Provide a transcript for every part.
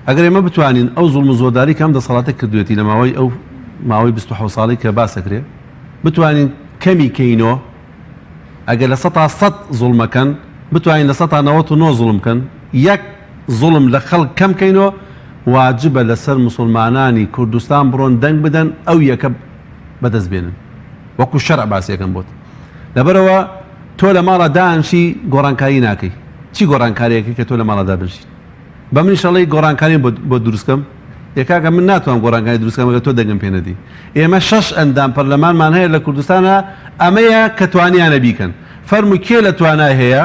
ئەگەر ئێمە بتوانین ئەو زوڵم و زۆرداری کە ئەم دەسەڵاتە کردوێتی لە ماوەی ئەو ماوەی 27 ساڵی کە باس ئەکرێ بتوانین کەمی کەینۆ، ئەگەر 100% زوڵمەکەن بتوانین 99% زوڵم بکەن، یەک زوڵم لە خەڵک کەم کەینۆ، واجبە لەسەر موسڵمانانی کوردستان بڕۆن دەنگ بدەن ئەو یەکە بەدەست بێنن وەکو شەرع باسی ئەکەم بۆت. لەبەرئەوە تۆ لە ماڵا دانشی گۆڕانکاری ناکەی، چی گۆڕانکاری ئەکەی کە تۆ لە ماڵا دابنشیت؟ بە منیش ئەڵێی گۆڕانکاریم بۆ دروست کەم؟ ئێ کاکە من ناتوانم گۆڕانکاری دروست کەم ئەگەر تۆ دەنگم پێ نەدەی. ئێمە شەش ئەندام پەرلەمانمان هەیە لە کوردستانا ئەمەیە کە توانیانە بیکەن. فەرموو کێ لە توانای هەیە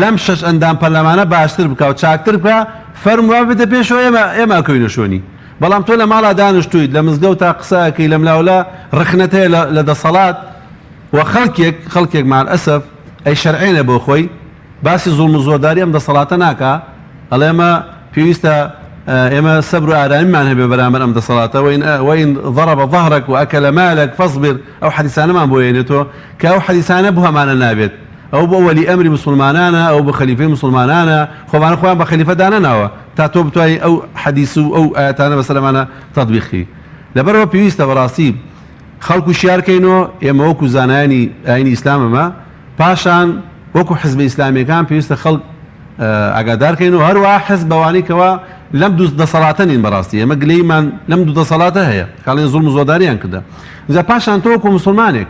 لەم شەش ئەندام پەرلەمانە باشتر بکا و چاکتر بکا فەرموو با بێتە پێشەوە ئێمە ئێمە ئەکەوینە شوێنی. بەڵام تۆ لە ماڵا دانیشتوویت لە مزگەوتا قسە ئەکەی لەملاولا ڕەخنەت هەیە لە دەسەڵات و خەڵکێک خەڵکێک مع الاسف ئەیشەرعێنێ بۆ خۆی باسی زوڵم و زۆرداری ئەم دەسەڵاتە ناکا، ئەڵێ ئەمە پێویستە ئێمە سەبر و ئارامیمان هەبێ بەرامبەر ئەم دەسەڵاتە، وإن ضرب ظهرک وأکل مالک فاصبر، ئەو حەدیسانەمان بۆ ئێنێتەوە کە ئەو حەدیسانە بۆ ئەمانە نابێت، ئەو بۆ وەلی ئەمری موسڵمانانە، ئەو بۆ خەلیفەی موسڵمانانە، خۆ ئەمانە خۆیان بە خەلیفە دانەناوە تا تۆ بتوانی ئەو حەدیس و ئەو ئایەتانە بەسەر ئەمانە تەتبیق کەی. لەبەرئەوە پێویستە بەڕاستی خەڵک وشیار کەینەوە، ئێمە وەکو زانایانی ئایینی ئیسلام ئەمە پاشان وەکو حزبە ئیسلامیەکان پێویستە خەڵک ئاگادار کەین و هەروەها حزب بەوانەی کەوا لەم دوو دەسەڵاتە نین. بەڕاستی ئێمە گلەیمان لەم دوو دەسەڵاتە هەیە کاڵێن زوڵم و زۆرداریان کردە. جا پاشان تۆ وەکو موسڵمانێک.